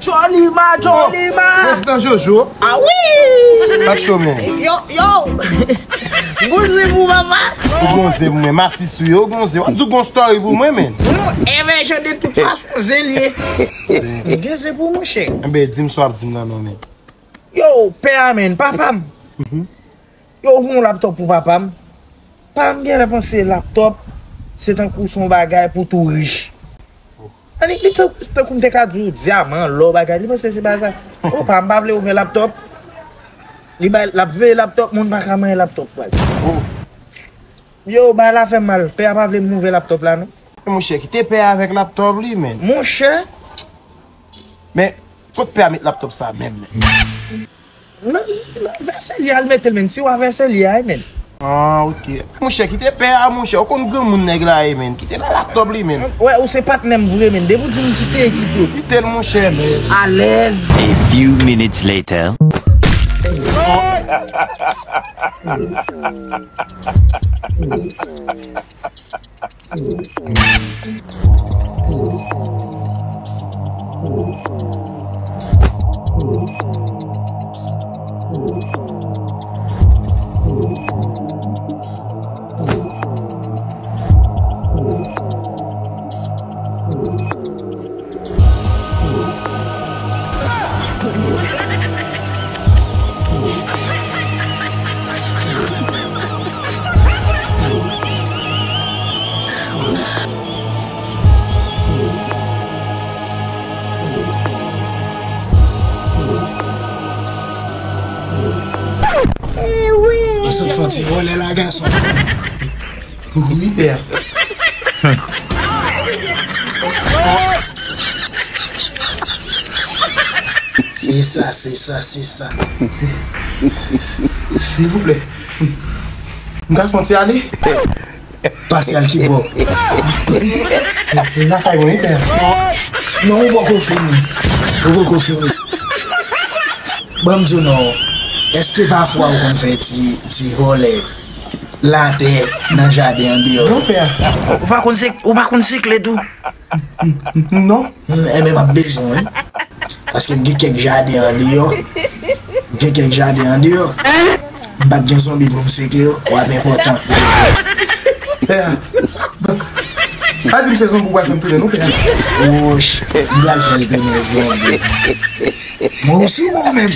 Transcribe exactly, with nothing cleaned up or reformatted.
Jolima, Jolima. Prezidan Jojo. Ah wi! Sa k cho, men? Yo, yo. Gon zen pou papa. Ou gon zen pou mwen. Masis ou yo, gon zen. W ap di w gon story pou mwen, men. Non, Evè Jan de tout fason, zen li ye. Gen zen pou mwen, chè. Enben, di m sa w ap di m nan, non, men. Yo, pè a, men, papa m. Yo voye yon laptòp pou papa m. Pa m genlè panse laptòp se tankou se yon bagay pou tou rich. Annik li tan- tankou m te ka di w dyaman, lò, bagay. Li panse se bagay. O, pa m pa vle ouvè laptòp. Li bay, l ap veye laptòp, moun pa ka manyen laptòp, baz. Yo, bagay la fè m mal. Pè a pa vle m ouvè laptòp la, non. Monchè, kite pè a avèk laptòp li, men. Monchè. Men, kot pè a met laptòp sa menm, men? Nan, nan vèsèl li al mete l, men. Tiwa vèsèl li a, men. Ah, ok. Monchè, kite pè a, monchè. Ou konn granmoun nèg la ye, men. Kite l al laptòp li, men. Wè, ou se patnè m vre, men. Depi w di m kite, kite. Kite l, monchè, men. Alèz. A few minutes later. Ou sot fè yon ti vòlè la, gason. Wi, pè. Se sa, se sa, se sa. Silvouplè. M ka fè yon ti ale? Pase al kibò? Lakay mwen, wi, pè. Non, ou poko fini. Ou poko fini. Ban m di w non. Èske pafwa ou konn fè ti, ti vòlè latè nan jaden andeyò? Non, pè. Ou pa konn sik-, ou pa konn sikle tou? Non. Enben, m ap bezwen w, wi. Paske m gen kèk jaden andeyò. M gen kèk jaden andeyò. M pa t gen zonbi pou m sikle yo. W ap enpòtan. Pè a. Pa di m se zonbi w pral fè m tounen, non, pè a. Wouch. M pral fè l tounen zonbi. Mwen osi, mwen menm.